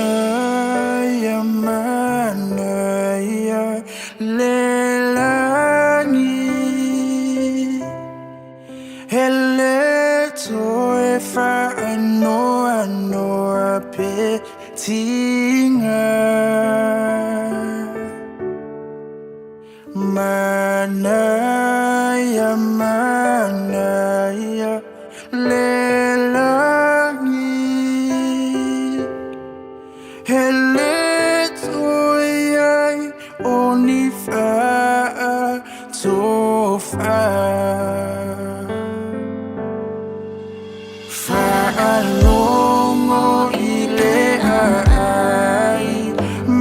Manaia, manaia le lagi, E le toe faanoanoa pe tiga. Manaia, manaia le lagi, E le toe i ai o ni faatofa. Faalogo i le aai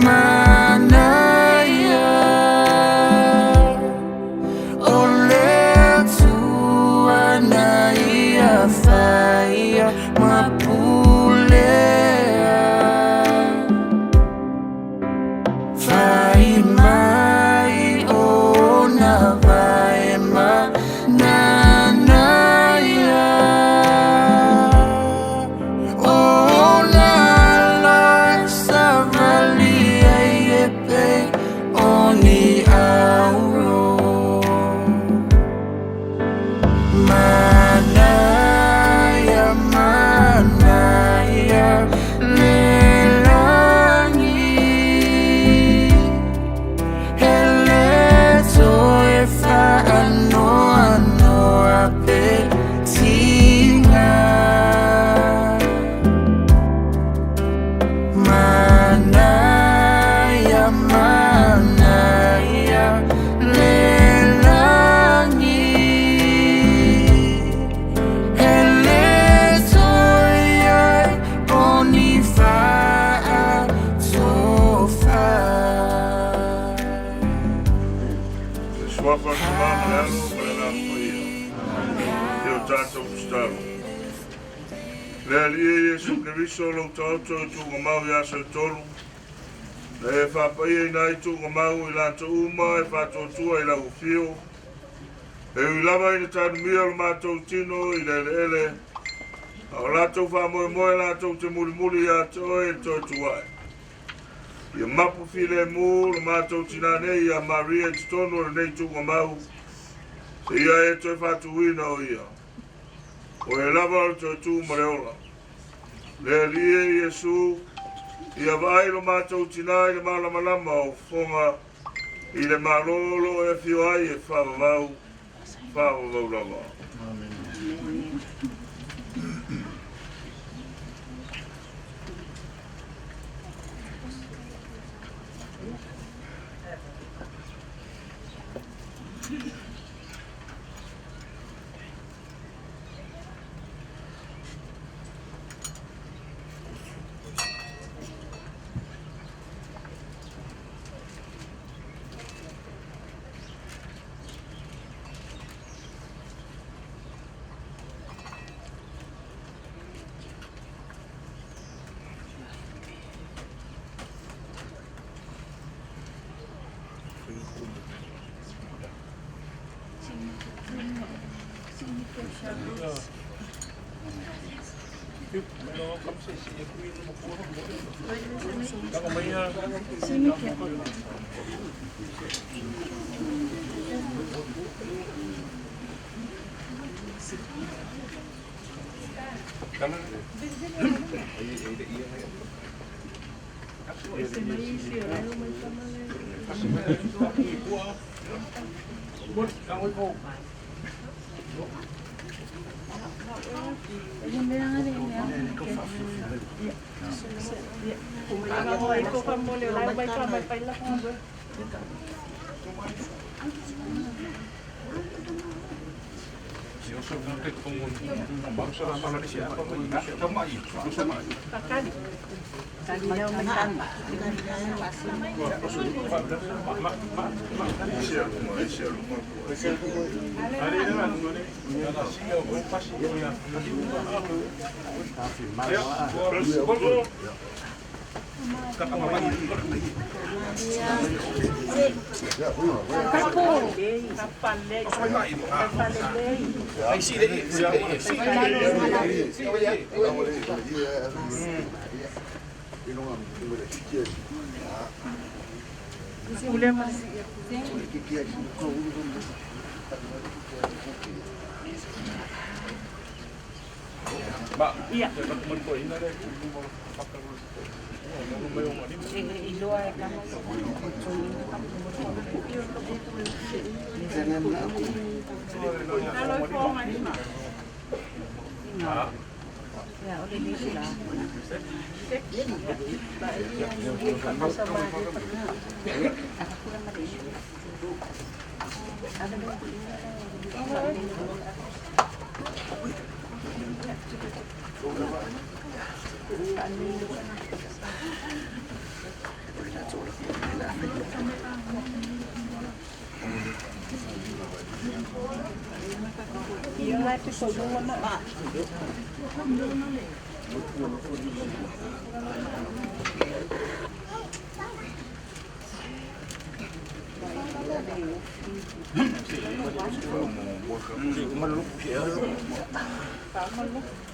manaia, O le Atua na ia faia ma pulea. Fai mai ona vae ma nanaia, Ona ala e savali ai e pei o ni auro. Manaia, manaia le lagi, E le toe faanoanoa pe tiga. Manaia, manaia le lagi, E le toe i ai o ni faatofa. I le Suafa o le Tama ma le Alo ma le Agaga Paia. E o tatou tatalo. Le Alii e Iesu Keriso, lou taoto i tuugamau i aso e tolu, na e faapaiaina ai tuugamau i latou uma e faatuatua i lau afio, e ui lava ina tanumia lo matou tino i le eleele, a o latou faamoemoe latou te mulimuli ia te oe i le toe tu ae. Ia mapu filemu lo matou tinā nei ia Maria i totonu o lenei tuugamau, seia e toe faatuina o ia. O e lava o le toe tu ma le ola. Le Alii e Iesu, ia vaai lo matou tinā i le malamalama o fofoga i le Malo o lo o e afio ai e faavavau, faavavau lava.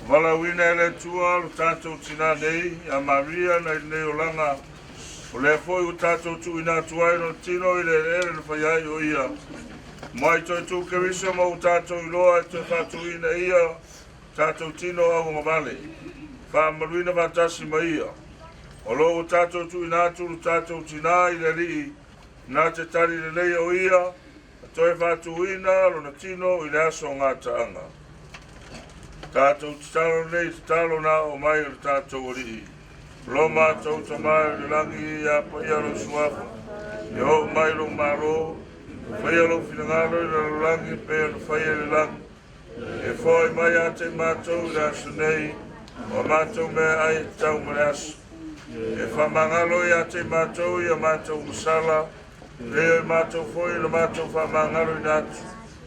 Valaauina e le Atua lo tatou tinā nei, ia Maria nai lenei olaga, o lea foi ua tatou tuuina atu ai lona tino i le eleele na fai ai o ia. Mai toe tu Keriso ma ua tatou iloa e toe faatuina e ia tatou tino auagavale, faamamaluina faatasi ma ia. O lo o ua tatou tuuina atu lo tatou tinā i le Alii, na te tali lelei o ia, na toe faatuina lona tino i le aso o gataaga. Tatou tatalo nei tatalo na oo mai o le tatou Alii. Lo matou Tama i le lagi, ia paia lou suafa, ia oo mai lou malo, faia lou finagalo i le lalolagi e pei ona faia i le lagi. E foai mai ia te matou i le aso nei, o a matou meaai e tatau ma le aso. E faamagalo ia te matou i a matou masala, pei o matou foi na matou faamagaloina atu.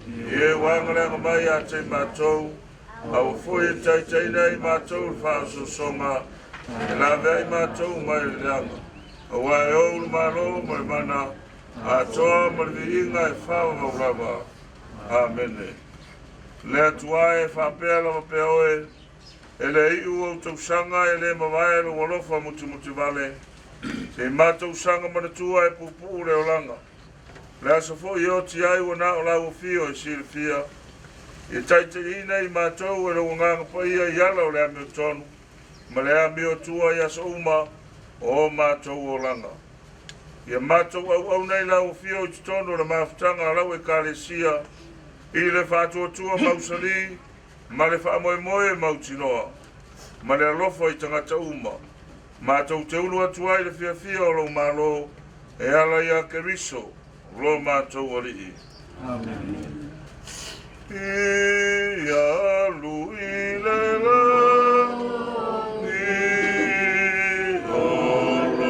I e ua agaleaga mai ia te matou, aua foi e taitaiina i matou le faaosoosoga, e laveai matou mai le leaga. Aua e ou le malo ma le mana, atoa ma le viiga e faavavau lava. Amene. Le Atua e faapea lava pea oe, e le iu ou tausaga e le mavae lou alofa mutimutivale, se i matou saga manatua e puupuu le olaga. Le aso foi e oti ai ua na o lau afio e silafia, ia taitaiina i matou e lou Agaga Paia i ala o le amiotonu, ma le amiotua i aso uma o matou olaga. Ia matou auauna i lau afio i totonu o le mafutaga a lau Ekalesia, i le faatuatua mausali ma le faamoemoe mautinoa, ma le alofa i tagata uma. Matou te ulu atu ai le fiafia o lou malo e ala ia Keriso, lo matou Alii. Amen. Ia alu i le lagi o lo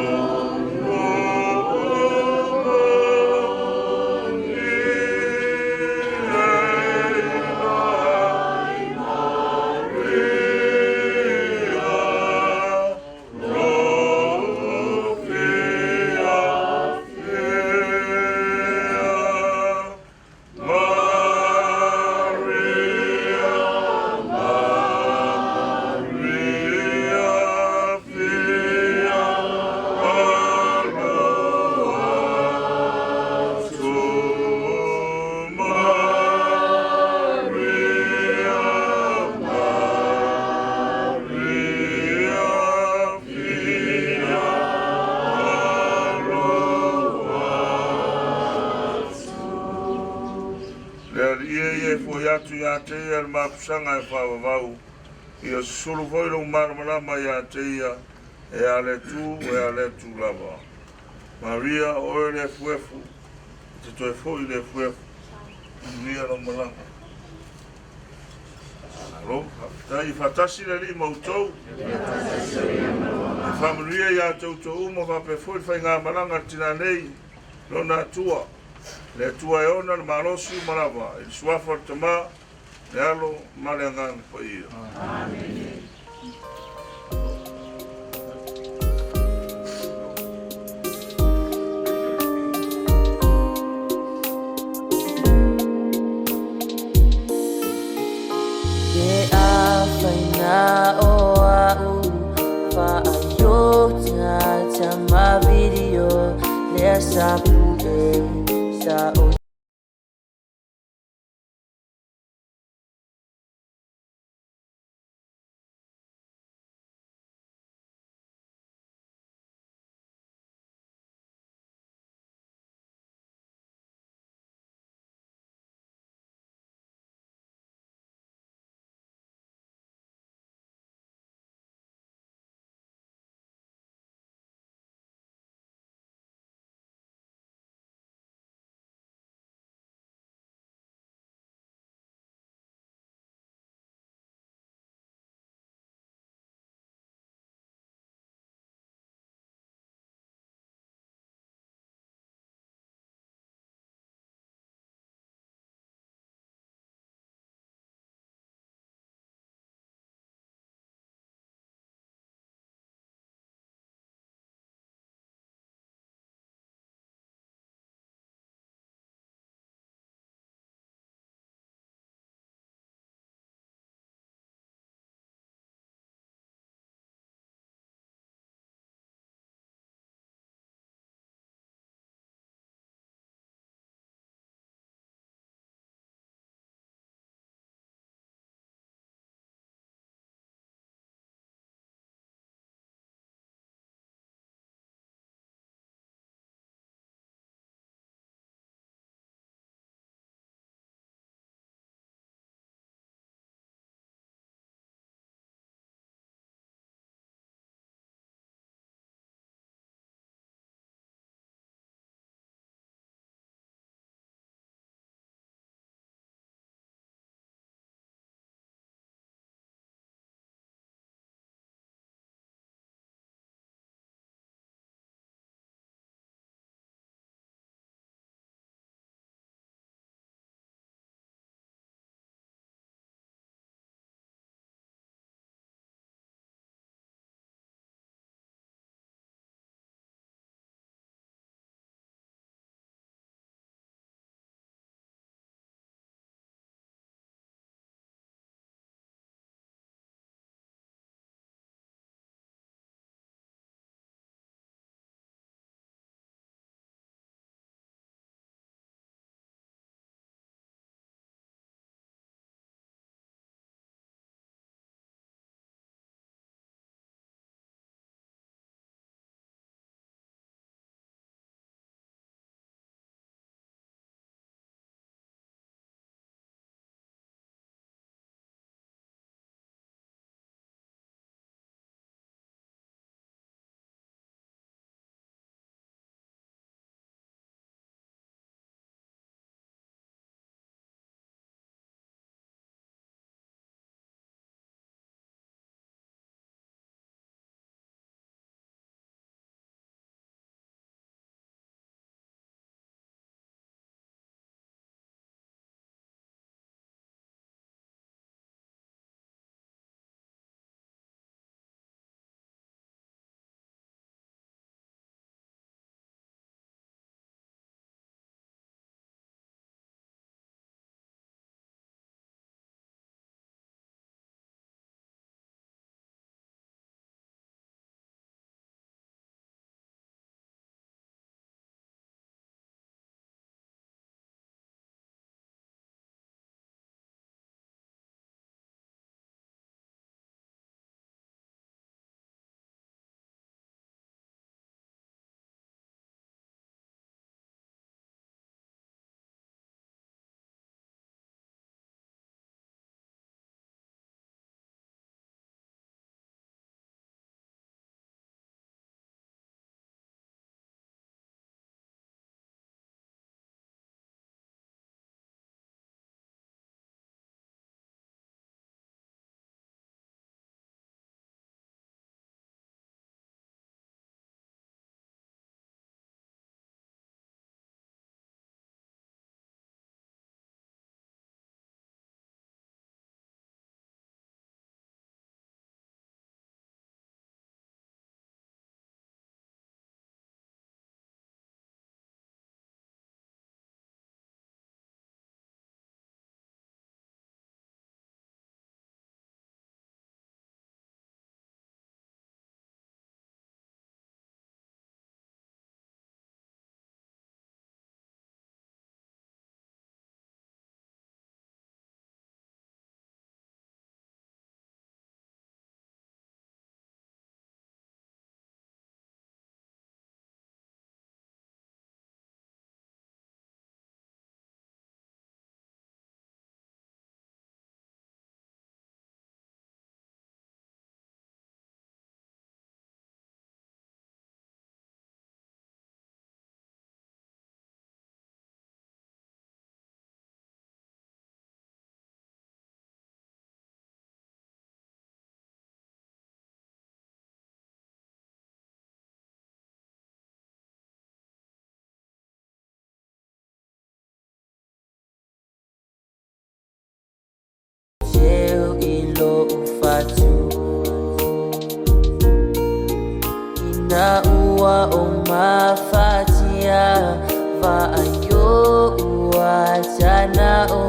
Le Alii e e foi atu ia te ia le mapusaga e faavavau, ia susulu foi lou malamalama ia te ia, e a le tu, e a le tu lava. Maria, o oe le efuefu, e te toe foi le efuefu, manuia lau malaga. Malo, faafetai. Faatasi le Alii ma outou. E faamanuia ia te outou uma faapea foi le faigamalaga a le tina nei, lona Atua. Le Atua e ona le malosi uma lava, i le suafa o le Tama, le Alo ma le Agaga Paia. Amene. Ke afaina o a'u faaiotata ma video lea sa pu'e sa o.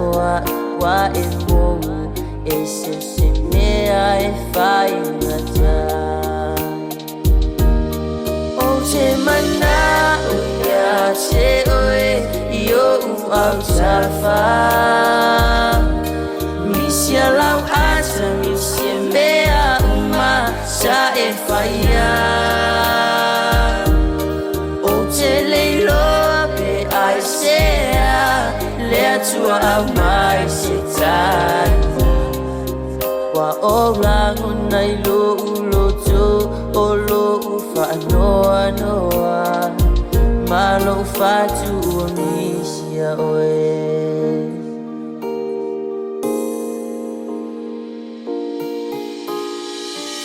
o a'u ua e mou e se se mea e faigata. Ou te mana'o ia te oe i o'u autafa. Misia lau ata, misia mea uma sa e faia. Ou te le iloa pe aisea le Atua aumai se tali. Ua ou lagona i lo'u loto o lo'u faanoanoa ma lo'u fatu ua misia oe.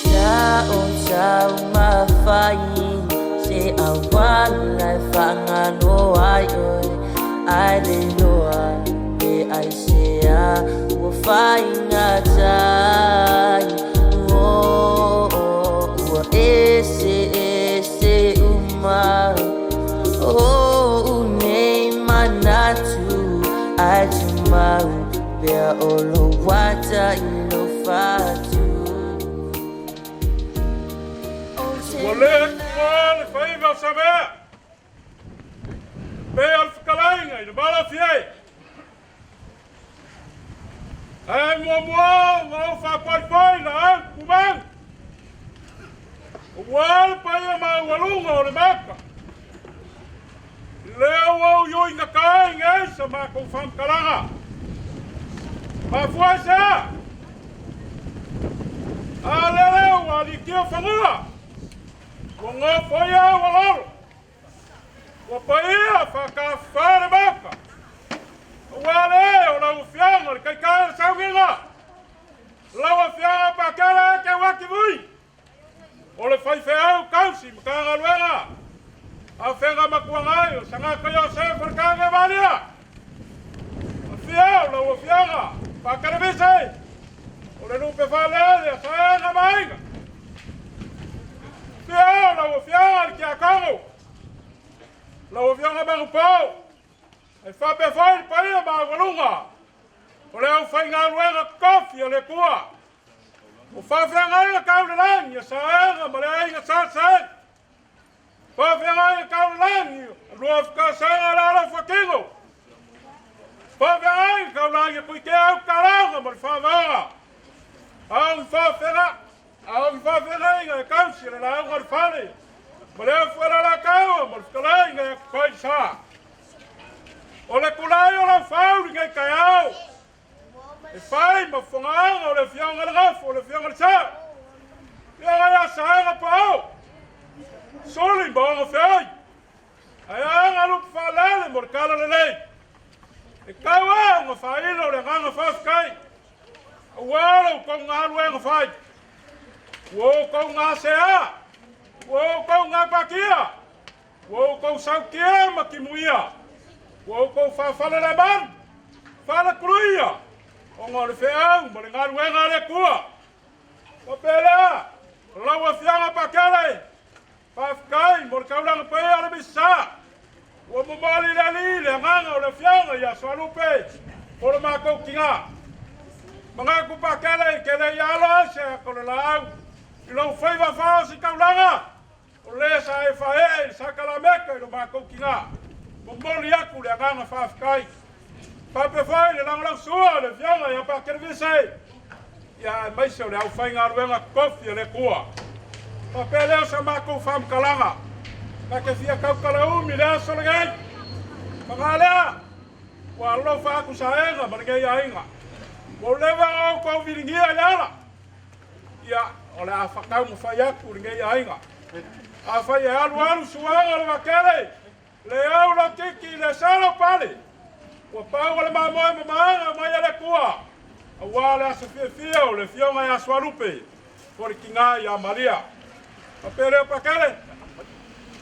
Sa o taumafai se auala e faagalo ai oe, ae le iloa pe aisea ua faigata ai. Oh, ua eseese uma o'u nei manatu, ae tumau pea o lou ata i lou fatu. Ua lē tuua le faiva o Samea, pei o le fetalaiga i le malofi ai. Ae muamua ona ou faapoipoi laau tumau, aua le paia maualuga o le Maota. Lea ua ou iuigata ai nei sa matou faamatalaga. Mafua i se a? A lele ua aliitia fanua, ua nofoia aualolo, ua paia faatafafa le Maota, aua le ee o lau Afioga le Taitai o le Sauniga, lau Afioga Pakele Teuaki Vui, o le faifeau tausi Matagaluega Afega Matuagai o Sagata Iosefa le Tane Malia. Afio lau Afioga Pakelevise, o le lupe faalele a Saega ma Aiga. Afio lau Afioga le Tiakono, lau Afioga Manupo, e faapea foi le paia maualuga o le aufaigaluega totofi a le Atua. Ua faafeagaiga tau le lagi a Saega ma le aiga Sa Saega. Faafeagaiga tau le lagi a Luafika Saega le Alofatino. Faafeagaiga tau lagi a Tuitea au Talauga ma le Faavaga. Ao faafega, ao faafeagaiga e tausi le lauga o le fale ma le afualalataua ma le fetalaiga ia Tutoisa. O le tulai o lau fau lenei taeao e fai ma fogaaga o le afioga i le Gafa, o le afioga i le Sa, afioga ia Saega Paao, Suli ma ona feoi, ae aga lupe faalele mo le tala lelei. E tau ea ona faailo le agaga faafetai, aua lo outou galuega fai, ua outou gasea, ua outou gapatia, ua outou sautia ma timuia, ua outou faafalelemalu, falekuluia, ona o le feau ma le galuega a le Atua. Faapea lea, lau Afioga Pakele, faafetai mo le taulaga paia o le Misasa. Ua momoli le Alii le agaga o le Afioga ia Soalupe mo le matou tiga. Manatu Pakele ke le i alo ai se ata o le laau i lou faiva faaosi taulaga, o le sa e faaee i le sakalameta i lo matou tiga. Momoli atu le agaga faafetai. Faapea foi le lagolagosua o le Afioga ia Pakelevise, ia aemaise o le aufaigaluega totofi a le Atua. Faapea lea o sa matou faamatalaga, ta te fia tautalaumi le aso lenei. Paga lea, ua alofa atu Saega ma lenei aiga. Ua leva ona outou viligia i le ala. Ia, o le a fataumafai atu lenei aiga. Afai e alualu suaga o le vaatele, le au lautiti le sala pale, ua pau o le mamoe ma maaga mai a le Atua, aua le aso fiafia o le Afioga ia Soalupe, po le tiga ia Maria. Faapea lea Pakele,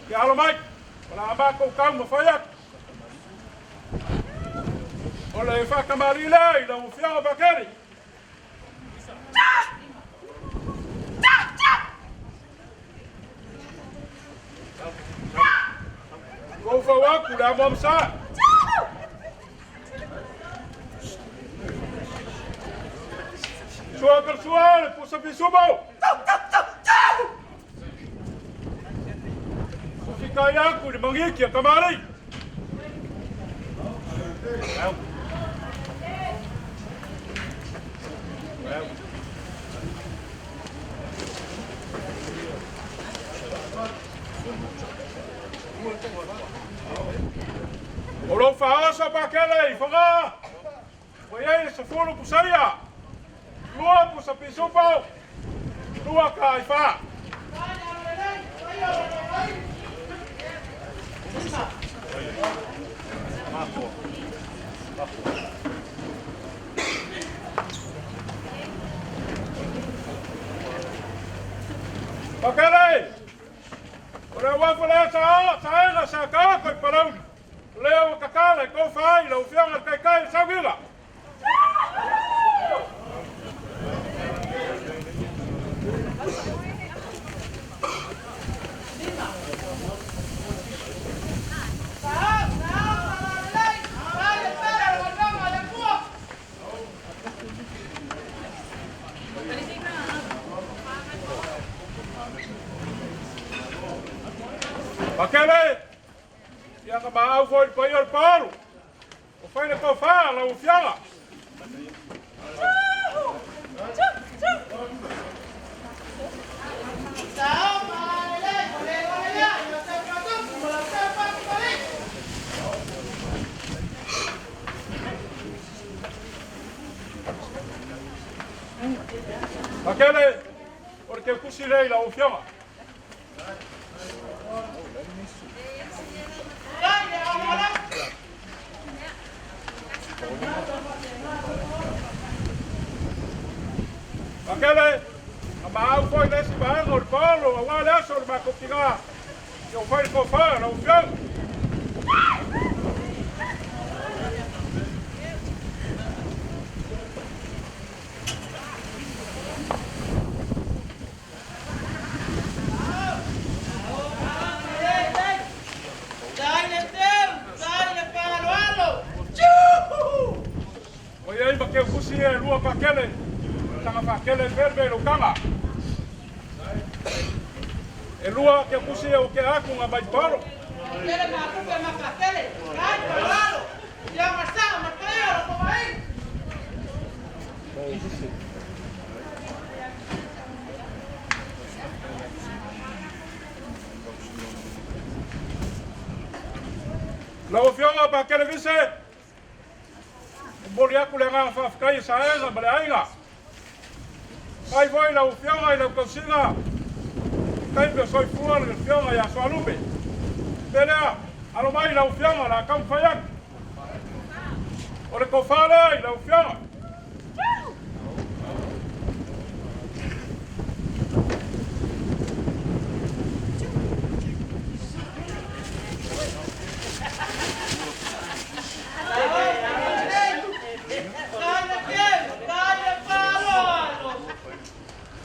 ke alo mai, o le a matou taumafai atu. O le faatamalii lea i lau Afioga Pakele. Ua ou fau atu le amo amasa. Sua ka sua le pusa pisumo. Fika iaku le mangiki a kamari. O lou faaoso pakele i Fogaa, ua i ai le 10 pusaia, 2 pusa pisupo, 2 kaifa. Pakele, o le uafu lea saega sa kako i Palauli, lea ua kakala i kofa ai lau Afioga le Taitai o Saugila. Pakele, ia ka maau foi le paia o le palu, o fai le tofa lau Afioga. Pakele, o le keukusi lea i lau Afioga. Pakele, a maau foi le isi vaega o le paolo aua le aso o le matou tiga, ia o fai le tofa lau Afioga. Ua i ai ma keukusi e 2 pakele, saga pakele pele lau taga. E 2 keukusi e o ke aku ngā mai paolo. Lau Afioga Pakele Vise, o moli aku le agaga faafetai e saega ma le aiga. Ai foi lau Afioga i lau tausiga, taimi o soifua le Afioga ia Soalupe. Pelea, alo mai lau Afioga la taumafai atu. O le tofa lea i lau Afioga.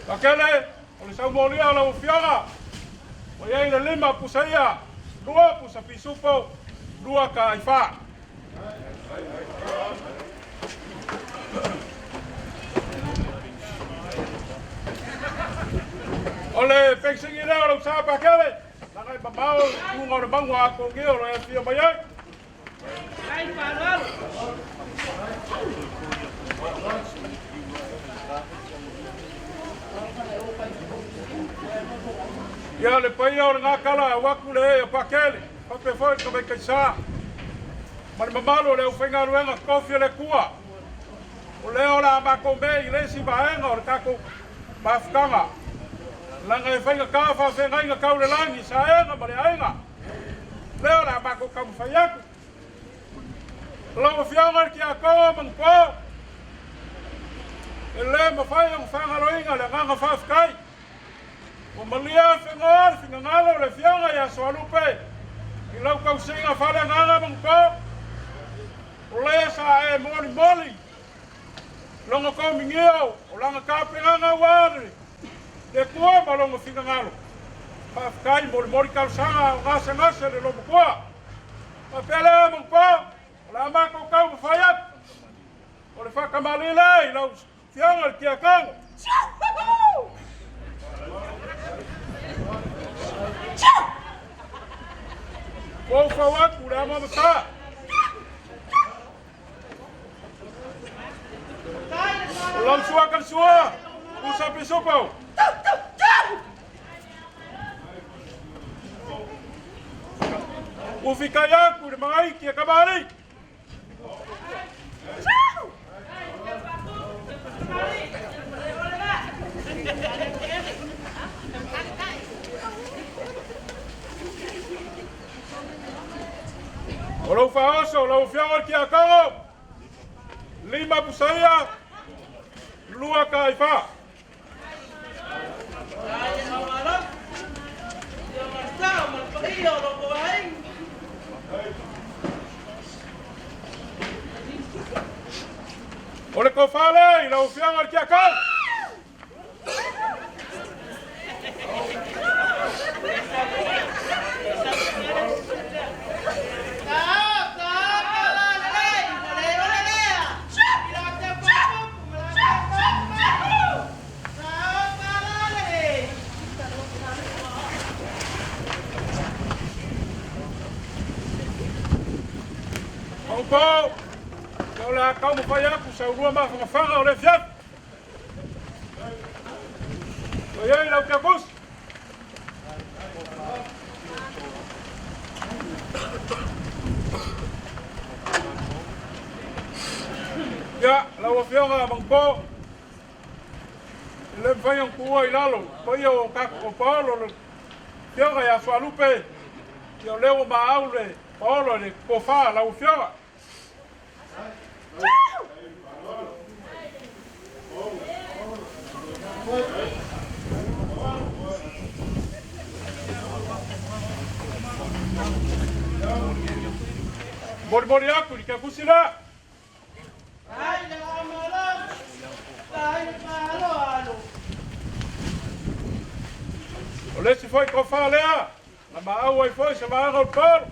Pakele, o le saumolia o lau Afioga, ua i ai le 5 pusaia, 2 pusa pisupo, 2 kaifa. O le pensingi lea o lau sa Pakele, laga e mamao luga o le mauga a kongi o lo e afio mai ai. Ia le paia o le ngakala au aku le e o Pakele, pape foi ka mai kaisa. Ma le mamalu o le aufaigaluega tofi o le Atua. O lea o le a matou mea i le isi vaega o le tatou mafutaga. Laga e faigata faafeagaiga tau le lagi, saega ma le aiga. Lea o le a matou taumafai atu. Lau Afioga i le Tiakono Manupo, e le mafai ona faagaloina le agaga faafetai. Ua malia fenoa le finagalo o le Afioga ia Soalupe i lau tausiga faaleagaga Manupo. O lea sa e molimoli longa tomigio o langa tapenaga ua le Atua ma longa finagalo. Faafetai molimoli talosaga o gasegase le lomatua. Faapea lea Manupo, o le a matou taumafai atu. O le faatamalii lea i lau Afioga i le Tiakono. Foufou atu le amo amata. O lau sua kalisua, Usa Pisupo. Ufikai aku le magaiki e kamali. O lau faaoso, lau afioga i le Tiakono, 5 pusaia, 2 taifā. O le tofa lea i lau afioga i le Tiakono. Maupau, o le a taumafai atu saulua mafagafaga o le afiafi. O i ai lau Tiakosi. Ia, lau afioga Maupau, e le mafai ona tuua i lalo paia o tatou paolo le afioga ia Sualupe, ia o lea ua maau le paolo i le tofa lau afioga. Molimoli atu i le Tiakosi lea. O le isi foi tofa lea, na maau ai foi se vaega o le paolo.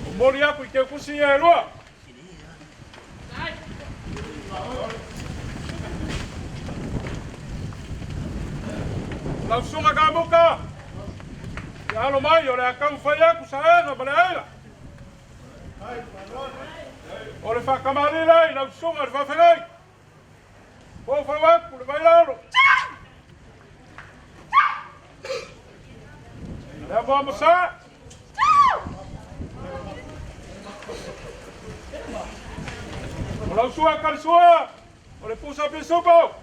Momoli atu i Tiakosi ia e lua. Lau susuga Kamuka, ia alo mai o le a taumafai atu saega ma le aiga. O le faatamalii lea i lau susuga i le faafegai. Foufou atu le vailalo. Le amoamosa. O lau sua kalisua, o le pusa pisupo.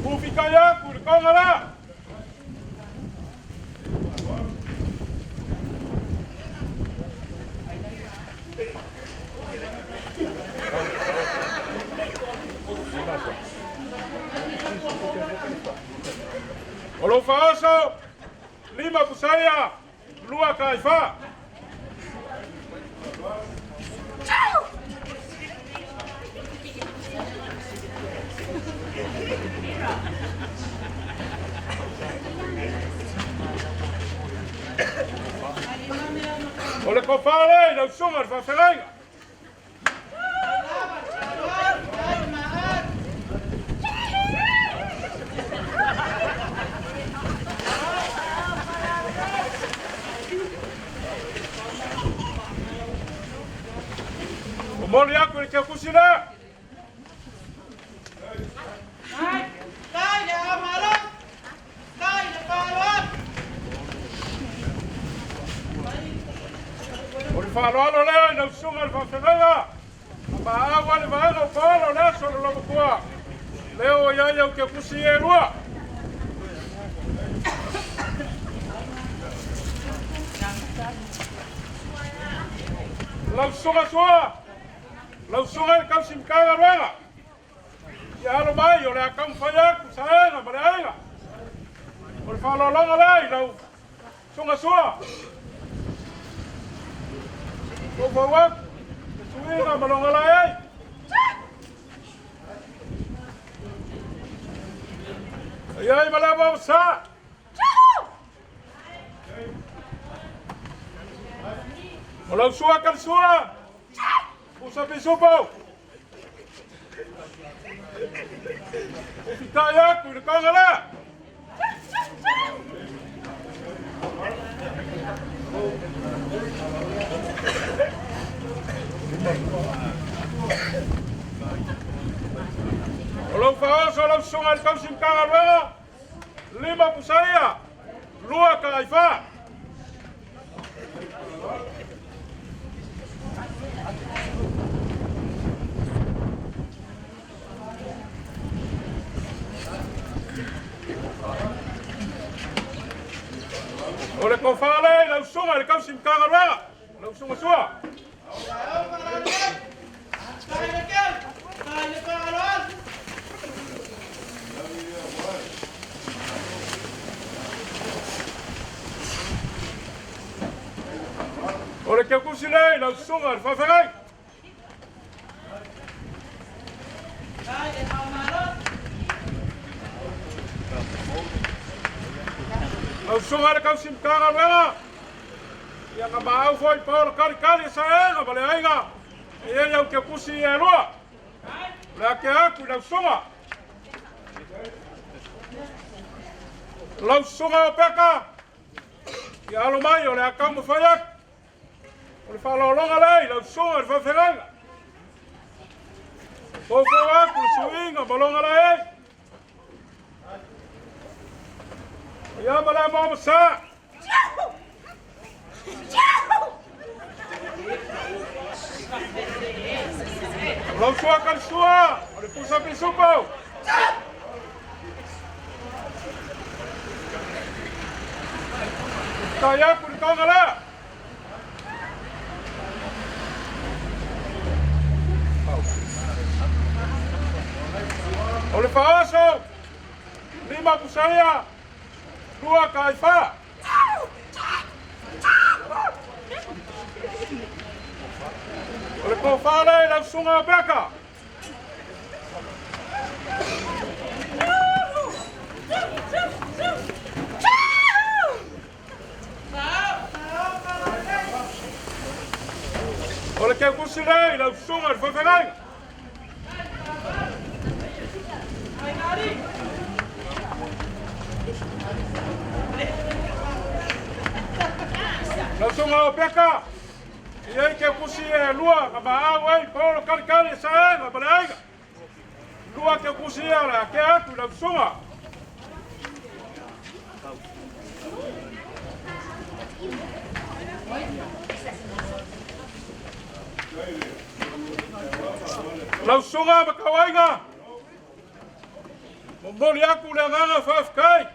Ufikai aku i le konga lea. O lou faaoso, 5 pusaia, 2 taifā. O le tofa lea i lau susuga i le faafeagaiga. Momoli atu i le Tiakosi lea. O le faaaloalo lea i lau susuga i le faafeagaiga, na maau ai le vaega o paolo o le aso o le Lomatua. Lea ua i ai au Tiakosi ia e lua. Lau susuga Sua, lau susuga i le tausi Matagaluega, ia alo mai o le a taumafai atu saega ma le aiga. O le faaaloaloga lea i lau susuga Sua. Foufou atu le suiga ma loga lae ai. E ai ma le sa. O lau sua ka sua. Usa pisupo. O fitai aku i le kaga lea. O lau faaoso lau susuga i le tausi Matagaluega, 5 pusaia, 2 kaaifā. O le kofale i lau susuga i le tausi Matagaluega, lau susuga Sua. O le keukusi lea i lau susuga i le faafegai. Lau susuga i le tausi Matagaluega, ia na maau foi Paolo Kalikali e saega ma le aiga, e i ai au keukusi e lua. O le ake atu i lau susuga. Lau susuga o Peka, ia alo mai o le a taumafai atu. O le faaaloaloga lea i lau susuga i le faafeagaiga. Foufou atu le suiga ma loga la ei. Ia ma le maoma sa. O lau sua kalisua, o le pusa pisupo. Tai aku i le kaga lea. O le faaoso, 5 pusaia, 2 kaaifā. O le kofa lea i lau susuga o Peka. O le keukusi lea i lau susuga i le faafeagaiga. Lau susuga o Peka, e i ai keukusi e lua na maau ai Paolo Kalikali e saega ma le aiga. 2 keukusi ia o le ake atu i lau susuga. Lau susuga ma kauaiga, momoli aku le agaga faafetai.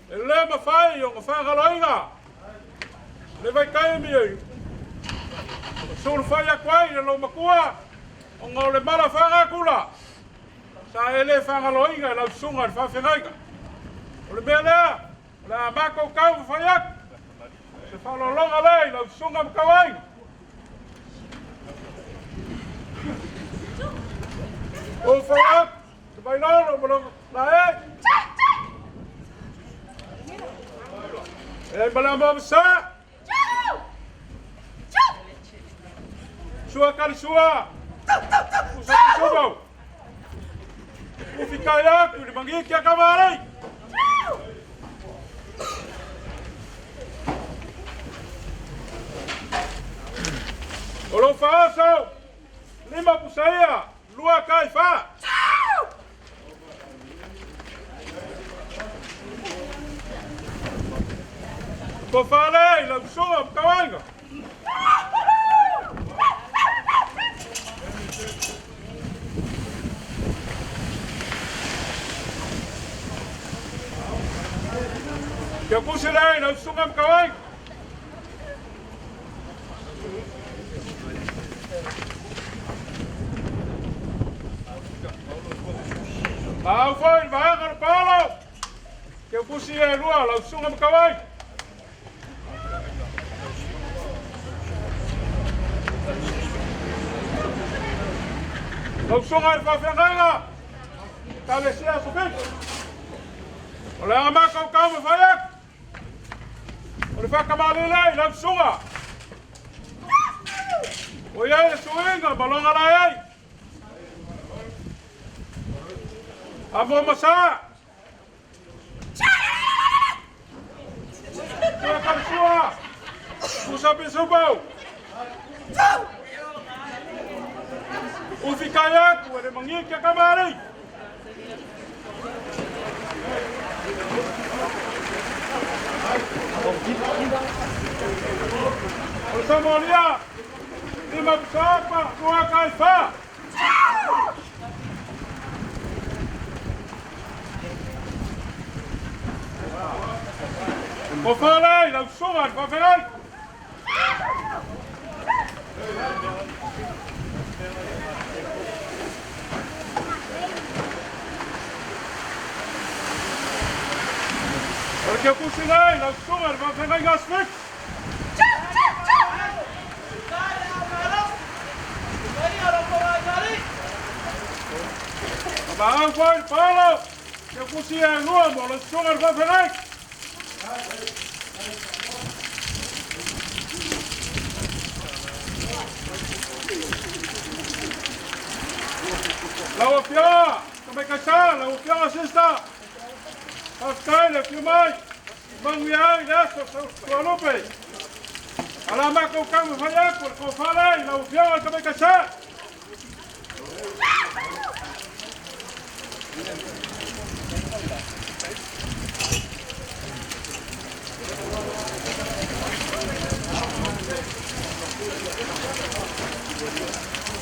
E le mafai ona faagaloina le vaitaimi e sulufai atu ai le lou matua ona o le mala faagakula sa e le faagaloina e lau susuga i le faafeagaiga. O le mea lea, o le a matou taumafai atu se faaaloaloga lea i lau susuga ma kauaiga. O fau atu te vailolo ma loga la e. E ma le maoma sa. Sua kali sua. Usa kusumo. Ufikai aku i le mangiki a kamalei. O lou faaoso, 5 pusaia, 2 kaaifā. Kofa lea i lau susuga ma kauaiga. Keukusi lea i lau susuga ma kauaiga. Maau foi le vaega o le Paolo. Keukusi e lua lau susuga ma kauaiga. Lau susuga i le faafeagaiga, Ekalesia Aso Fitu. O le aga makaukau ma fai atu. O le whakamalele i lau susuga. O iai le suiga ma loga lai ai. Amo masa. Tua kamsua. Usa pisupau. Ufikai atu e le mangi kia kamari. O Samolia, lima pisapa, tua kaifa. O whalei, lau susuga, le faafegai. O le keukusi nei, lau susuga, le faafegai Asfik. Maau foi le paolo, keukusi e lua mo le susuga le faafegai. Lau afioga, Tamaikaisa, lau afioga sister. Faafetai le afio mai. Manuia ai le aso Sualupe. Ala makaukau ma fai atu le kofale lau afioga Tamaikaisa.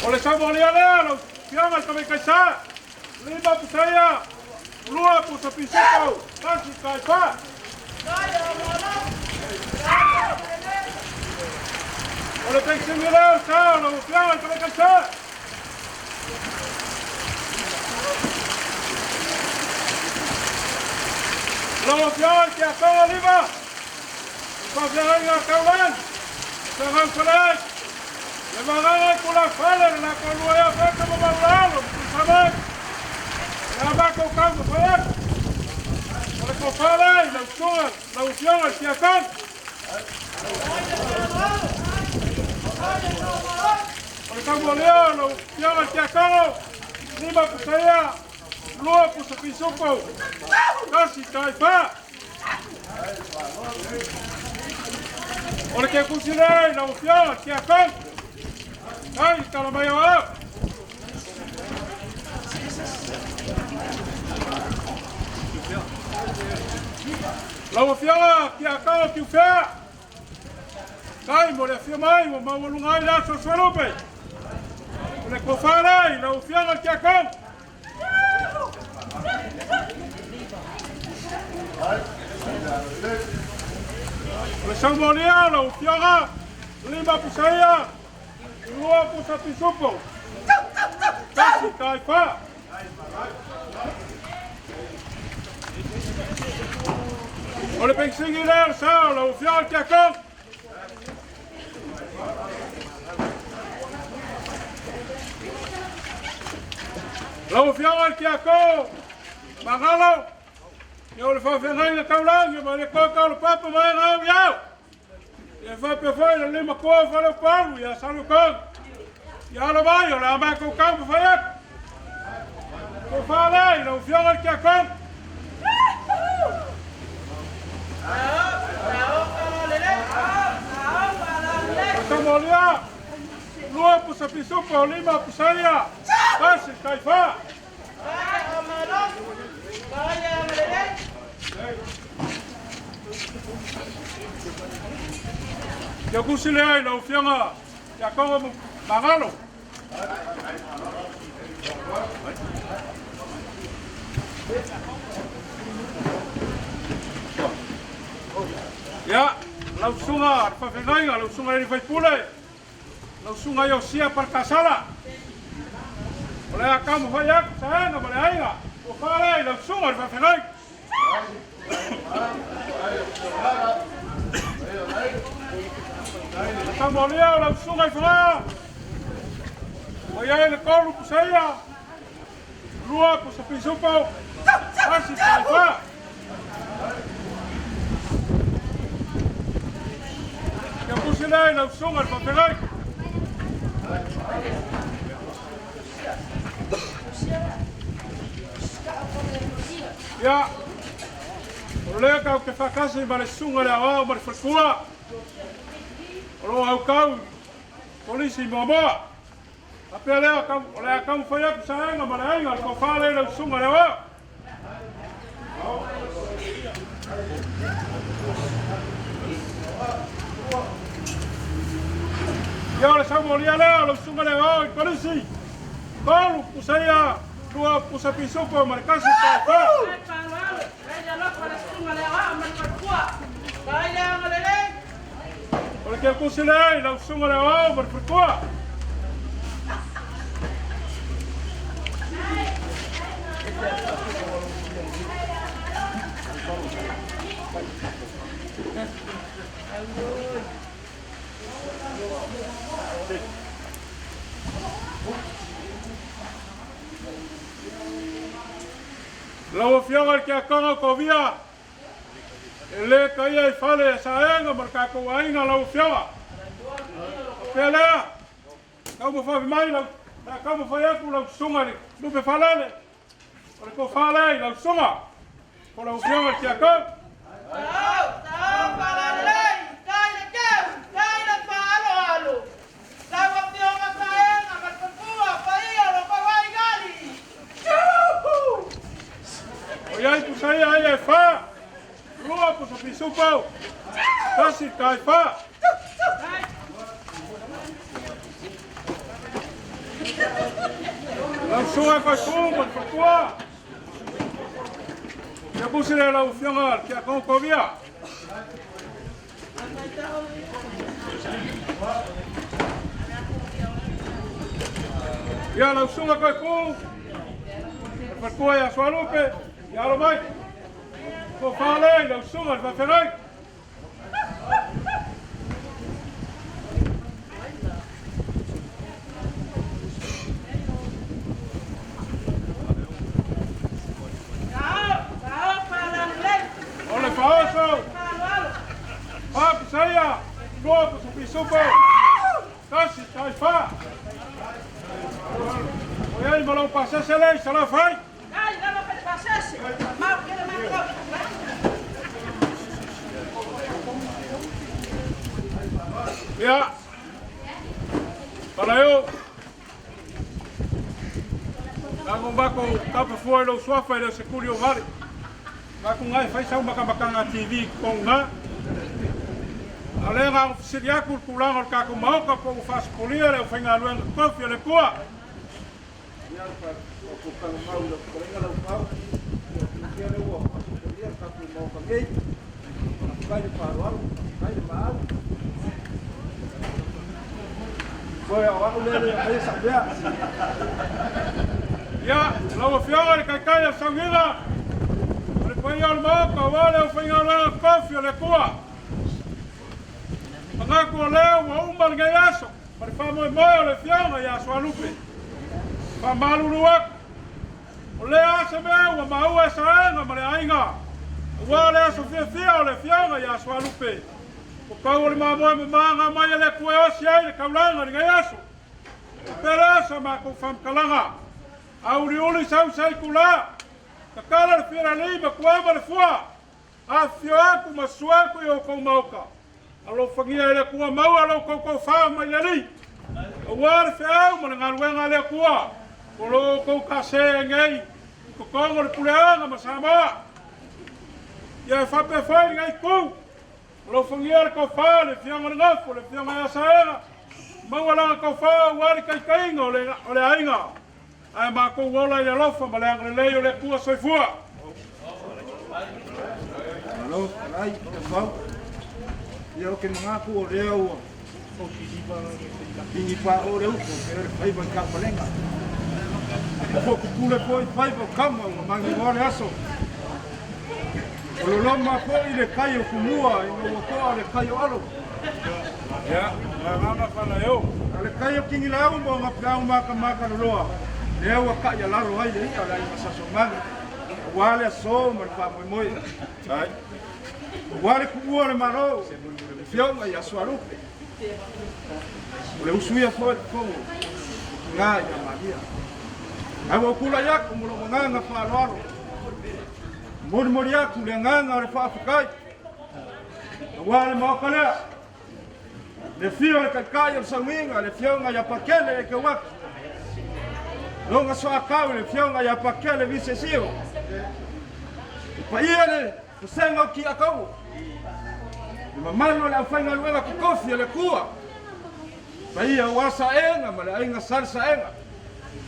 O le saumolia lea, lau afioga Tamaikaisa. Lima pusaia, lua pusa pisupau, tasi kaifa. O le pensingi lea o sa, lau afioga Tamaikaisa. Lau afioga i te atonga lima, faafeagaiga taulan, sagau falai, le vagaga i kula fale, le lako lua ia feka ma maulalo, tusamai, le amako kau ma fai atu. O le kofale, lau susuga, lau afioga i te atonga. O le taumolea, lau afioga i te atonga, lima pusaia, lua pusa pisupo, tasi taifa. O le kekusi lei, lau afioga i te atonga. Ai, tala mai o au. Lau afioga ki a kau ki ufea. Kai mo le afio mai, ua maualuga ai le aso Sualupe. O le kofale, lau afioga ki a kau. O le saumolia, lau afioga, lima pusaia, lua pusa pisupo, tasi kaifa. O le pensingi lea o le sa, lau afioga ki a kau. Lau afioga ki a kau, magalo, ia o le faafeagaiga taulagi ma le kau le papa mai ngau iau. Ia faapea foi le lima koa fale o palu ia salu kau. Ia alo mai o le a makou kau ma fai atu. Ko whalei, lau afioga ki a kau. O Samolia, lua pusa pisupo, lima pusaia, tasi kaifa. Kia kusi lea i lau afioga ia kongo magalo. Ia, lau susuga le faafeagaiga, lau susuga i le faipule, lau susuga i Osia Palekasala. O le a kau ma fai atu saega ma le aiga, ua faalea i lau susuga le faafeagaiga. Samolia o lau susuga i Fagaa, ua i ai le tolu pusaia, lua pusa pisupo, tasi taifa. kusi lea i lau susuga i le faafeagai. Ia, o lea tatou te faatasi ma le susuga i le aoao ma le faletua o lo o autau i Kolisi i Moamoa. Faapea lea, o le a taumafai atu Saega ma le aiga, le tofa lea i lau susuga i le aoao. Ia o le saumolia lea o lau susuga i le aoao i Kolisi. 3 pusa ia, 2 pusa pisupo ma le 1 taifa. O le keukusi lea i lau susuga i le aoao ma le faletua. Lau Afioga i le Tiakono o Kovia, e le taia i fale e Saega ma le tatou aiga lau Afioga. Faapea lea, taumafai mai lau, taumafai atu lau susuga i le Lupe Faalele, o le tofa lea i lau susuga, po lau Afioga i le Tiakono. O iai pusa ia ia e fa, 2 pusa pisupo, 1 taifa. Lau susuga Koipu ma le faletua. Ia pusi lea lau Afioga le Tiakono Kovia. Ia lau susuga Koipu, le faletua ia Sualupe, ia alo mai. Tofa lea i lau susuga i le faafeagai. O le faaoso, 4 pusa ia, 2 pusa pisupo, 1 taifa. O iai ma lau pasese lea i Salafai. Ia, Palaio, Tago mako tapa fua i lou suafa i le sekuli o vale. Mako ngai fai sau makamakanga TV kong nga. A o lea na fesili atu le tulaga o le tatou maota po ua faasopolia le aufaigaluega tofi a le Atua. Ia, lau Afioga i le Taitai o le Sauniga, o le paia o le Maota aua le aufaigaluega tofi o le Atua. Manatu o lea ua uma lenei aso ma le faamoemoe o le Afioga ia Sualupe. Faamalulu atu, o lea aso mea ua maua e Saega ma le aiga, aua le aso fiafia o le Afioga ia Sualupe. O pau o le mamoe mamaga mai e le Atua e osi ai le taulaga i lenei aso. O pele sa matou faamatalaga, auliuli sausai tula, tatala le fialali ma tuama le fua, afifio atu ma susu atu i o outou maota. Alofagia e le Atua maua lo outou tofa mai le Alii, aua le feau ma le galuega a le Atua, o lo outou tase ai nei i totonu o le puleaga ma Samoa. Ia e faapea foi lenei itu, alofagia le tofa le Afioga i le Nofo, le Afioga ia Saega, maua lana tofa aua le taitaiga o le aiga, ae matou ola i le alofa ma le agalelei o le Atua. Soifua. Malo, alai, tafau. Ia o ke mangaku o lea ua pigi pa o le upo, ke le faiva i kapalenga. O fo pupule po i faiva o kama ua mangi le aso. O lo loma po i le kai o kumua i ua toa le kai o alo. Ia, nganga whana eo. A le kai o kingi lau mo ngā piau maka maka loloa. Lea ua kai a lalo ai le ia le ai masaso manga. Ua le aso ma le faamoemoe. Ai. Ua le kuua le malo, le fioga ia Sualupe. O le usuia foi le fofoga o Tiga ia Maria. Ae ua ou tulai atu ma lou agaga faaaloalo, molimoli atu le agaga o le faafetai aua le maota lea, le afio o le Taitai o le Sauniga, le Afioga ia Pakele Ekeuatu, lona soatau le Afioga ia Pakele Visesio, le paia le vasega o Tiataua, le mamalu o le aufaigaluega totofi a le Atua, paia aua Saega ma le aiga Salesaega,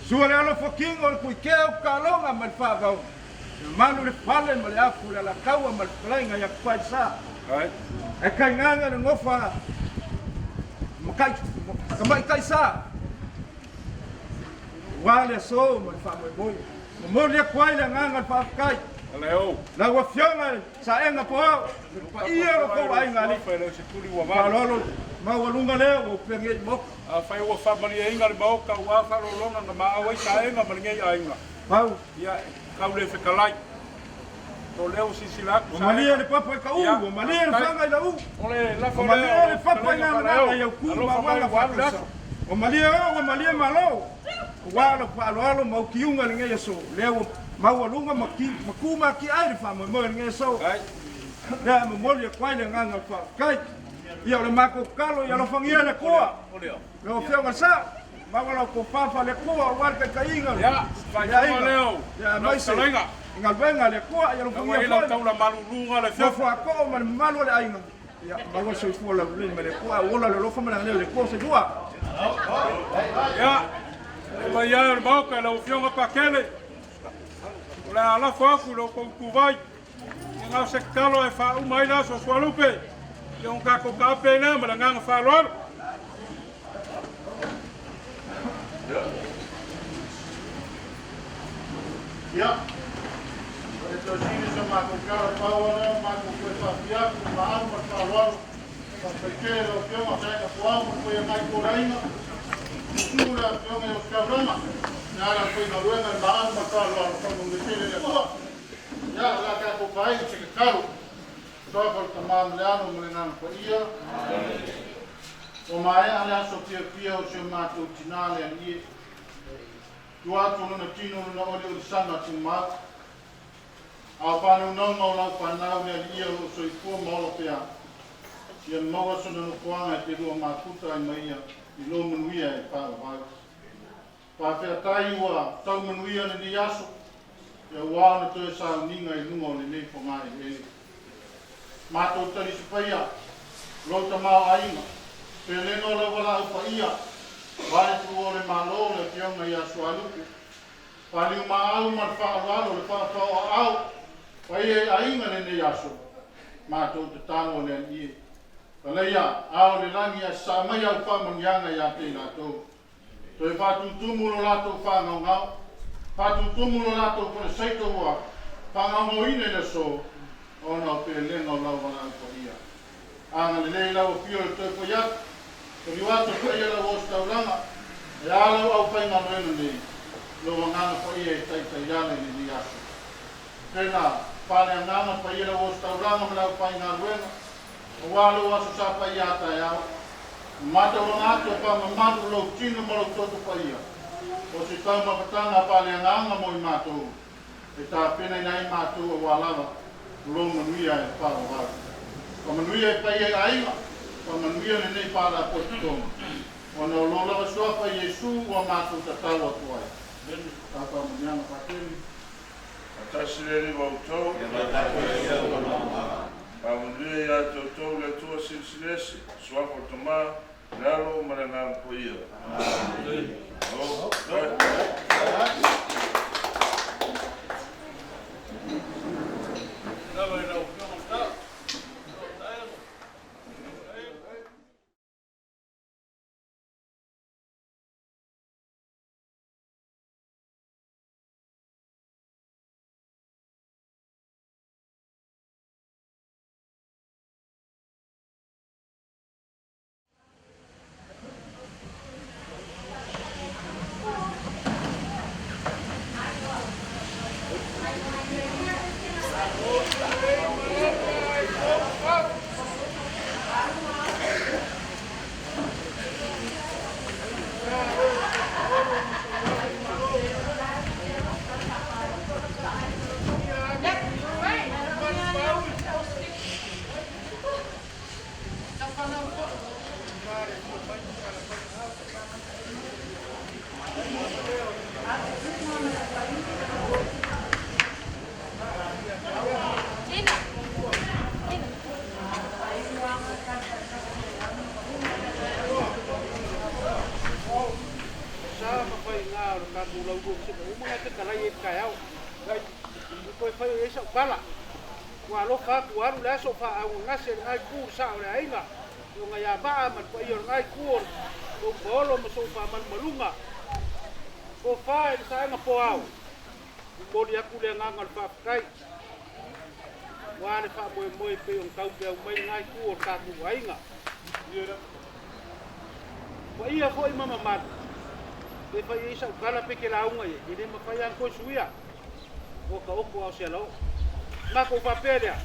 sua le alofatino o le Tuikea o Taloga ma le Faavao, le mamalu le fale ma le afu le Alataua ma le fetalaiga ia Tufailesa. Ae tainane le nofa Tamaitaisa, aua le aso ma le faamoemoe. Momoli atu ai le agaga o le faafetai. Lau Afioga i Saega Poao, le paia o lo outou aiga alii. Faaaloalo maualuga lea ua opea nei i Maota. Afai ua faamalieina le Maota aua faaaloaloga na maau ai Saega ma lenei aiga. Pau. Ia, e tau le fetalai. O lea ua silasila atu Ua malie le papa i ka u, ua malie le faga i la u. O le lafo Ua lea malie o le papa i fetalaiga ngananana Falaeo. i au ku ma Alofa mai auala ua alu le faatausau. aso. Ua malie o, ua malie malo. Aua lau faaaloalo ma au kiuga i lenei aso, lea ua maualuga ma ki, ma ku ma tiai le faamoemoe i lenei aso. Lea e momoli atu ai le agaga o le faafetai. Ia o le matou tatalo ia alofagia le Atua. Lau Afioga i le Sao, maua lau tofa faale-Atua aua le taitaiga o le Ia, faafofoga aiga, lea o ia lau aemaise fetalaiga. i galuega a le Atua, ia Lau alofagia ai lau foi taula maluluga le nofo afioga. a too ma le mamalu o le aiga, ia maua le soifua laulelei mai le Atua, ae ola le alofa ma le agalelei o le Atua. Soifua. Ia, le paia e o le Maota i lau Afioga Pakele, o le a lafo atu i lo outou ituvai, ia na o se tatalo e faauma ai le aso Sualupe, ia ona tatou taape ai lea ma le agaga faaaloalo. Ia, o le toe sili sa matou tala pau lava lea o matou toe faafia atu i maau ma le faaaloalo. Faafetai tele lau Afioga sa ega foau ma le foiagai Polaina. Susu le Afioga i Ositaulaga, le ala o le faigaluega i maau ma le faaaloalo faamanuia tele le Atua. Ia, o le a tatou faaii i se tatalo. Suafa o le Tama ma le Alo ma le Agaga Paia. Ua maea le aso fiafia o si o matou tina le Alii e. Tua atu o lona tino lona oliolisaga tumau. A o whānaunauga o lau whanau le Alii o loo soifua ma ola pea. Ia maua sona nofoaga e te lua mafuta ai ma ia i lou manuia e faavavau. Faafetai ua tau manuia lenei aso, ia ua ona toe sauniga i luga o lenei fogaeleele. Matou talisapaia lou tamaoaiga, pelega o lau valaau paia, vale tuua o le Malo le Afioga ia Sualupe, Paliumaau ma le faaaloalo le faafao aao, paia i aiga lenei aso, matou tatalo le Alii e. Palaia, ao le lagi ae sasaa mai au faamanuiaga ia te i latou. Toe faatutumu lo latou faagaogao, faatutumu lo latou falesaito ua faagaogaoina i le aso, ona o pelega o lau valaau paia. Agalelei lau afio i le toe foi atu, taliu atu e paia lau ositaulaga, e a lau aufaigaluega nei, lou agaga paia e taitaiala i lenei aso. Pena, pale agaga paia lau ositaulaga ma le aufaigaluega, aua lou aso sa paia a taeao. Matauaga atu e faamamalu lou tino ma lou toto paia, o se taumafataga faaleagaga mo i matou, e tapenaina ai matou aua lava lou manuia e faavavau. Faamanuia i paia i aiga, faamanuia lenei faalapotopotoga, ona o lou lava suafa Iesu ua matou tatalo atu ai. Ta faamanuiaga faatele. Faatasi le Alii ma outou. Faamanuia ia te outou le Atua Silisili Ese, Suafa o le Tama, le Alo ma le Agaga Paia. po se uma ngai fetalai ai taeao. Toe fai ai sa'u tala. Ua alofa atu ua alu le aso o faaaaugagase i lenā itu i le sa'a o le aiga, Afioga ia Maa ma le paia o lenā itu o le tou paolo ma sou faamalumaluga. Tofa i le saega poao, momoli atu le agaga o le faafetai aua le faamoemoe e pei ona taupeau mai lenā itu o le tatou aiga. Paia foi ma mamalu, pe fai i ai sau tala pe te lauga i ai, e le mafai lava ona toe suia. Ua taoto lava o se alaoo. Matou faapea lea,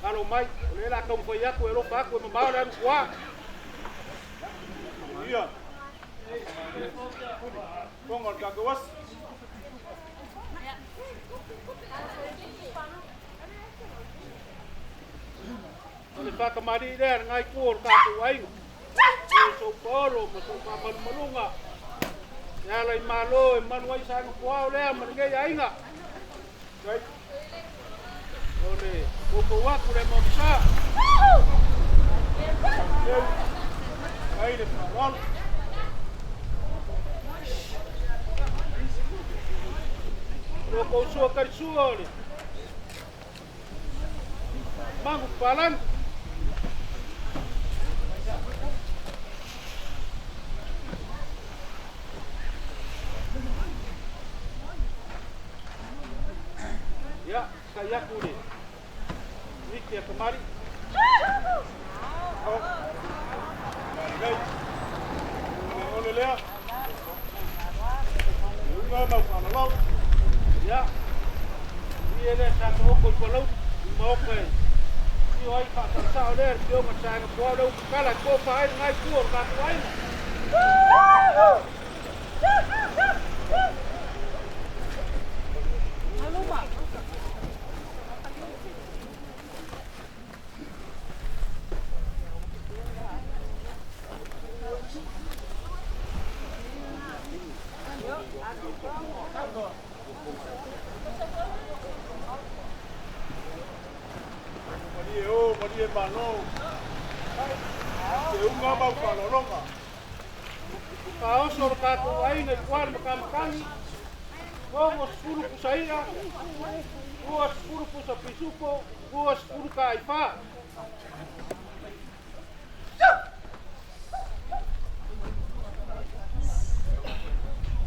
alo mai, o lea o le a taumafai atu e alofa atu e mamao le alu i tua. Ia, fofoga o le tatou aso. O le faatamalii lea i lena itu o le tatou aiga, i sou paolo ma sou faamalumaluga, e ala i malo e malu ai saega puao lea ma lenei aiga. O le poupou atu le maota. Leu, ai le faaaloalo. O kou sua kalisua o le Magu Palangi. Ia, kai atu le Miki a Kamari. Oh, lelei. Le ole lea. Le uga mau faalalau. Ia, ia lea sa ta oko i Palauli, i maoka e fio ai faasaosao lea le fioga saega puao lea upu tala e tofa ai lenā itu o le tatou aiga. Malie o, malie malo. Te uga mau faaaloaloga. Faaoso le tatou aiga i tua le matamatagi, 60 pusa i'a, 20 pusa pisupo, 20 taaifa.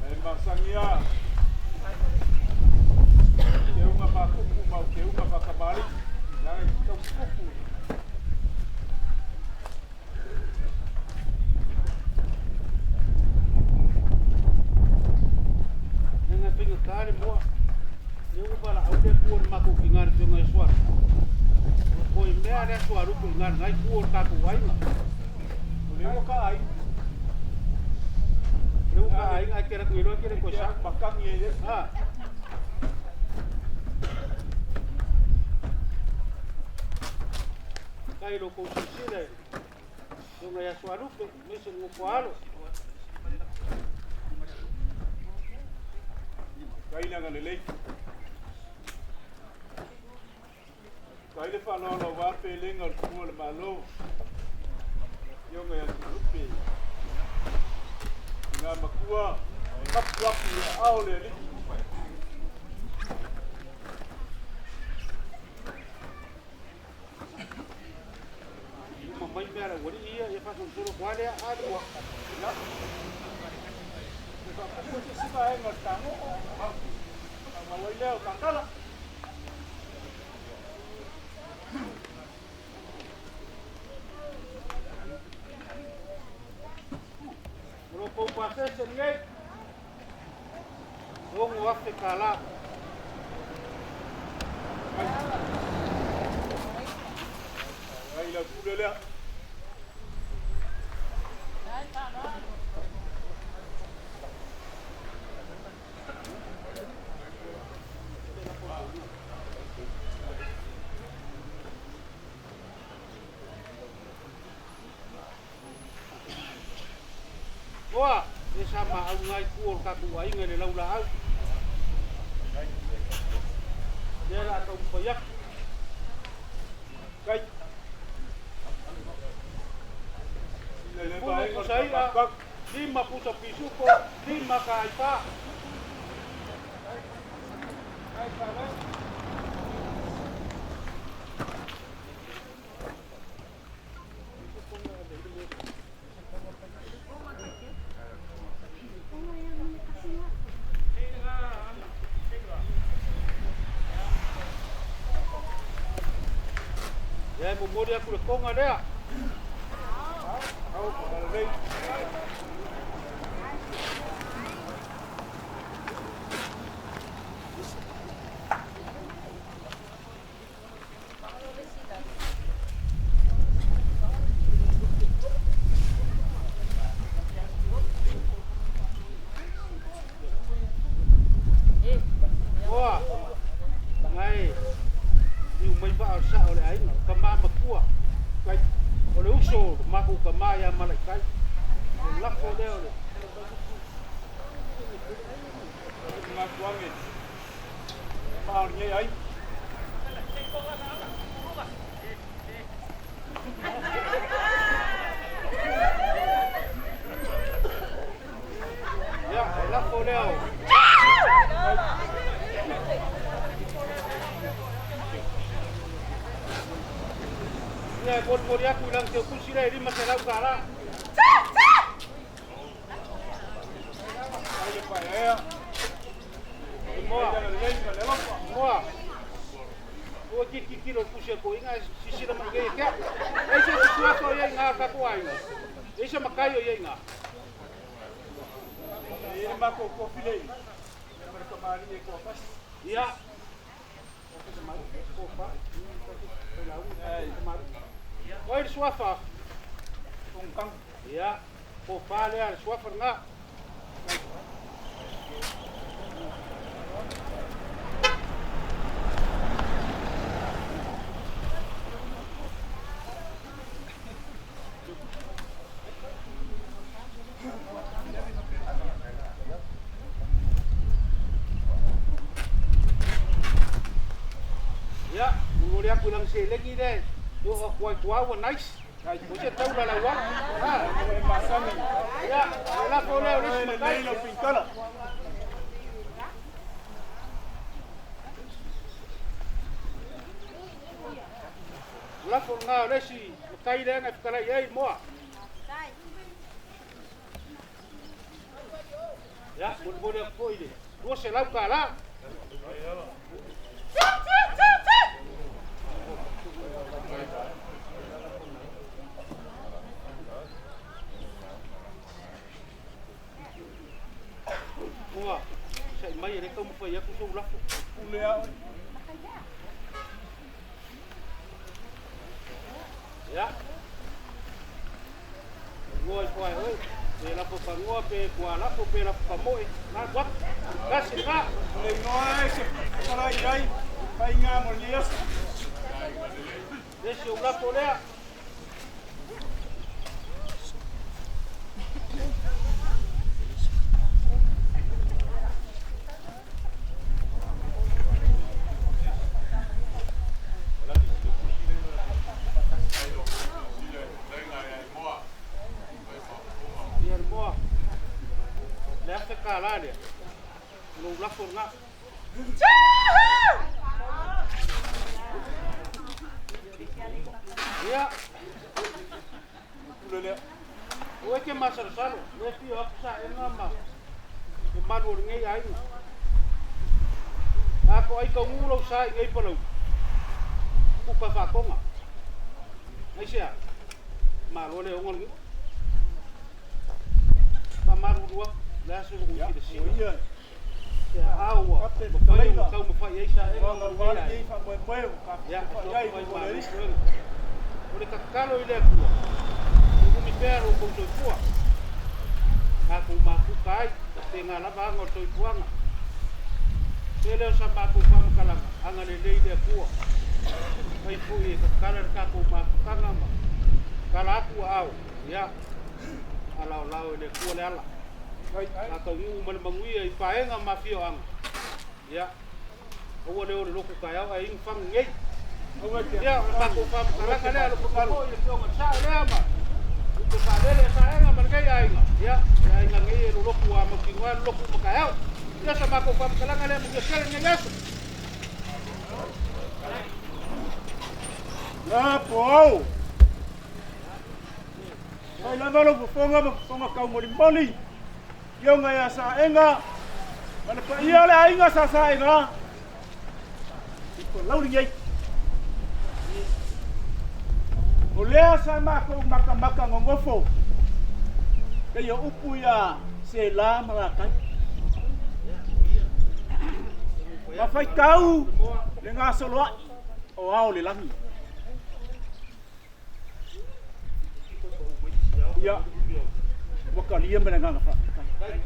E masagia ke uga makupu mau ke uga whakamari. Nanga i tau kupu. Nanga faigata le moa. Lea ua valaau le Atua i le matou tiga i le Afioga ia Sualupe. Ua toe mea lea Sualupe i na itu o le tatou aiga. O lea ua ka ai. Lea ua ka aiga ae te alu atu nei loa e te le toe sau. Makangi e le. Ha. Kai lo kou silasila i le Afioga ia Sualupe, aemaise le nofo a alo. Kai le agalelei. Kai le faaaloalo aua pelega o le fanua o le Malo. Afioga ia Sualupe. I ngā makua, e mapu aku i aao le alii. Uma mai mea a le aualii ia, ia faasolosolo atu lava lea, a le ua. Ia. E faapupu se isi vaega o le tago'o, faamau ai lea o tatala. O lo tou pasese lenei, $6,000. Ai lau pule lea. Oa, e sa maau ngai ku o le tatou aiga i le laulaau. Lea o le a taumafai atu. Kai. 10 pusa i'a, 5 pusa pisupo, 5 taaifa. Ia e momoli atu le toga lea. Oa, ngai, liu mai vaa o le sao o le aiga, o tama matua, o le uso o le matou tama ia Malaitai, o le lafo lea o le Matuange, ma o lenei aiga. Ia, o le lafo lea o Ia, e molimoli atu i lana teutusi lea e $500. Ai le paeaea. Moa. Ai le ma le alofa. Moa. Ua tilotilo i le tusi a toeaiina ae sisila mai nei e te au. E ai se isi suafa o i ai i ina o le tatou aiga? E ai se matai o i ai i ina? E i ai le matou tofi lea i ma le tamalii e toatasi. Ia. O ai le suafa? Togikago. Ia, tofa lea le suafa lena. Ia, momoli atu i lana seleni lea e oo atu ai tua ua nice. O se taula lauala. Ha. E masani. Ia, o le lafo lea o le isi E lelei matai. lau pinkala. O lafo lena o le isi matai lea na e fetalai ai moa. Ia, molimoli atu foi i le $200. Ua, sa'i mai e le taumafai atu sou lafo. Pule a oe. Ia. Ngoa i koa e oe. Pe lafo pagoa, pe kua lafo, pe lafo pamoe. Na atu atu. Tasi lena. O le igoa e se fetalai i ai, faiga mo lenei aso. Le isi ou lafo lea. Ia le moa. Le $1,000 lea. O lou lafo lena. Ia. Pule lea. Ua e te masalosalo, le afio atu saega ma mamalu o lenei aiga. A toai taugū lau sa i nei Palauli, kuka faatoga. Aisea? Malo le oga o le nuu. Faamalulu atu, o le a se lou Ia, silasila? o ia. Se aao ua Ate mafai ona fetalaiga. taumafai ai saega Ua ma galuvale lenei nei aiga. faamoemoe ua Ia, tatou e fai ai soifua mo le malo alii. suega. O le tatalo i le Atua, umi pea lo outou soifua, tatou mafuta ai, faapena lava aga o le soifuaga. Pe le o sa matou faamatalaga, agalelei le Atua. Fai foi e tatala le tatou mafutaga ma tala atu aao, ia, alaolao e le Atua le ala. A taunuu ma le manuia i paega ma afioaga, ia, aua le o le lotu taeao ae inu fagu nei. Ia, o le matou faamatalaga lea, alofa mai foi le Afioga i le Sao lea ma Lupe Faalele a Saega ma lenei aiga. Ia, o le aiga nei e lolotu a mautinoa e lolotu uma taeao. Ia, sa matou faamatalaga lea, manuia tele lenei aso. La po au. Fai lava lou fofoga ma fofoga taumolimoli. Afioga ia Saega ma le paia o le aiga sa Saega i Palauli nei. O lea sa matou matamata nonofo pei o upu ia Sela ma Latai. Ma faitau le gasoloai o ao o le lagi. Ia, ua talia ma le agaga faafetai.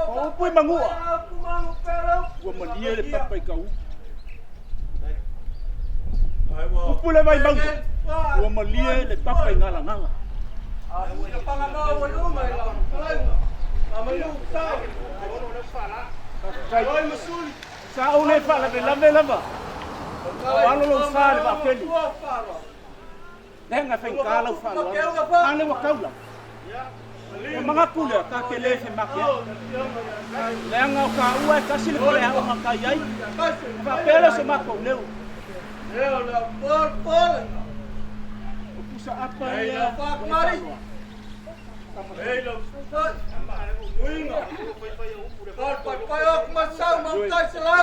O upu i Manua, ua malie le papa i Kau. Upu le Vaimauga, ua malie le papa i Galagala. Sa ou le faalavelave lava, o alo lou sa i le vaatele. Leaga e faigata lau faaaloalo, a lea ua tau lava. Ua manatu lea, ta te le femateai. Leaga o taua e tasi le faleaoga ta i ai, ona faapea lea o se matou leo. O pusa apa ia ua e faaloa.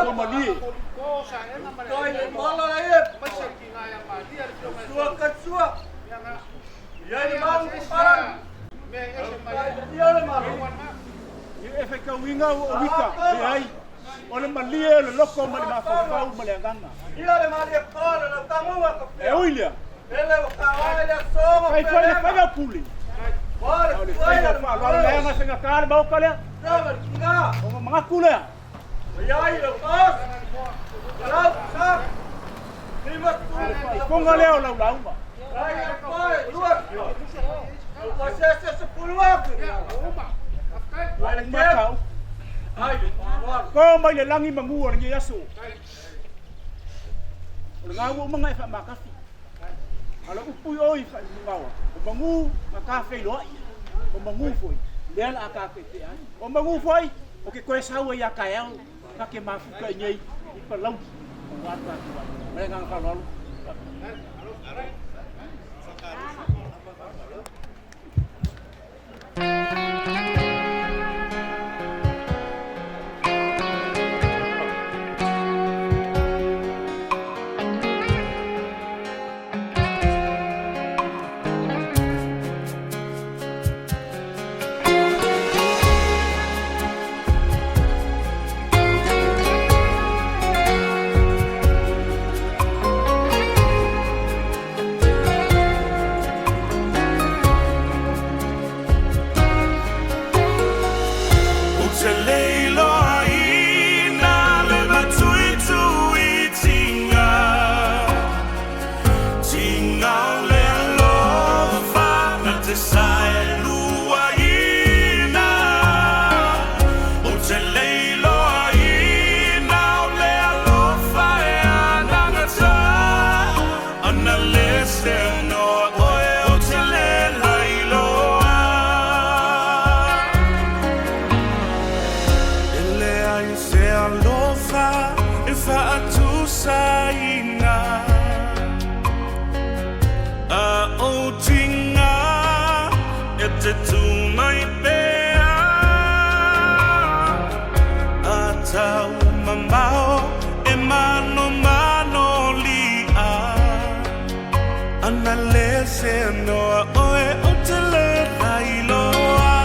Ua malie. E faitauina ua ou ita, leai, o le malie o le loto ma le mafaufau ma le agaga. E ui lea, fai foi le faiva o pule, a o le faiva o faaaloalo leaga e faigata le Maota lea, ona manatu lea, o le faaipoga lea o lau lauga. Ua uma ta upu. To mai le lagi manu o lenei aso. O lena ua uma ona e faamatafi. A o le upu i o i Faimaugaoa, o manu na ta feiloai, o manu foi lea o le a ta tetea ai. O manu foi ou te toe sau ai a taeao ta te mafuta i nei i Palauli aua le tatou aiga. Ma le agaga faaaloalo. Faafetai. Ou te leiloaina le matuituitiga, tiga o le alofa na te saeluaina. Ou te leiloaina o le alofa e anagata, ana le seanoa oe ou te le lailoa. E leai se alofa e faatusaina, a ou tiga e te tū mai pea, a tau mamao e manomano li'a, ana le seanoa oe ou te le lailoa.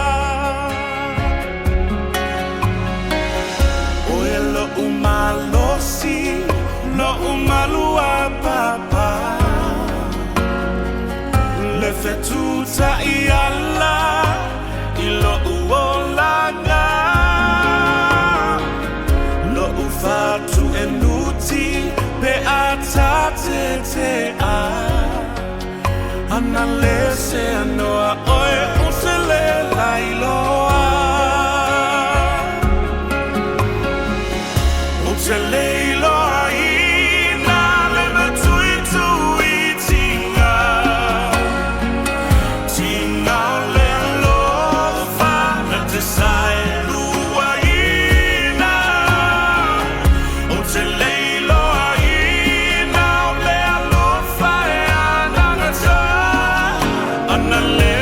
Oe lo'u malosi, lo'u maluapapa, le fetuta'i ala i lo'u olaga, lo'u fatu'enuti pe a tatete'a, ana le seanoa oe ou te le lailoa. Ou te leiloaina le matuituitiga, tiga o le alofa na te saeluaina. Ou te leiloaina o le alofa e anagata, ana le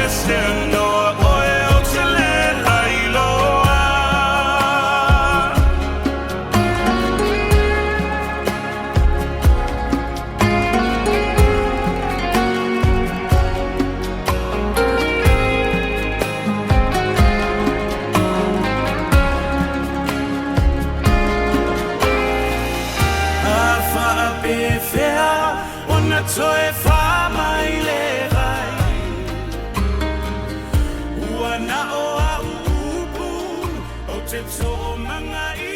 Agaga.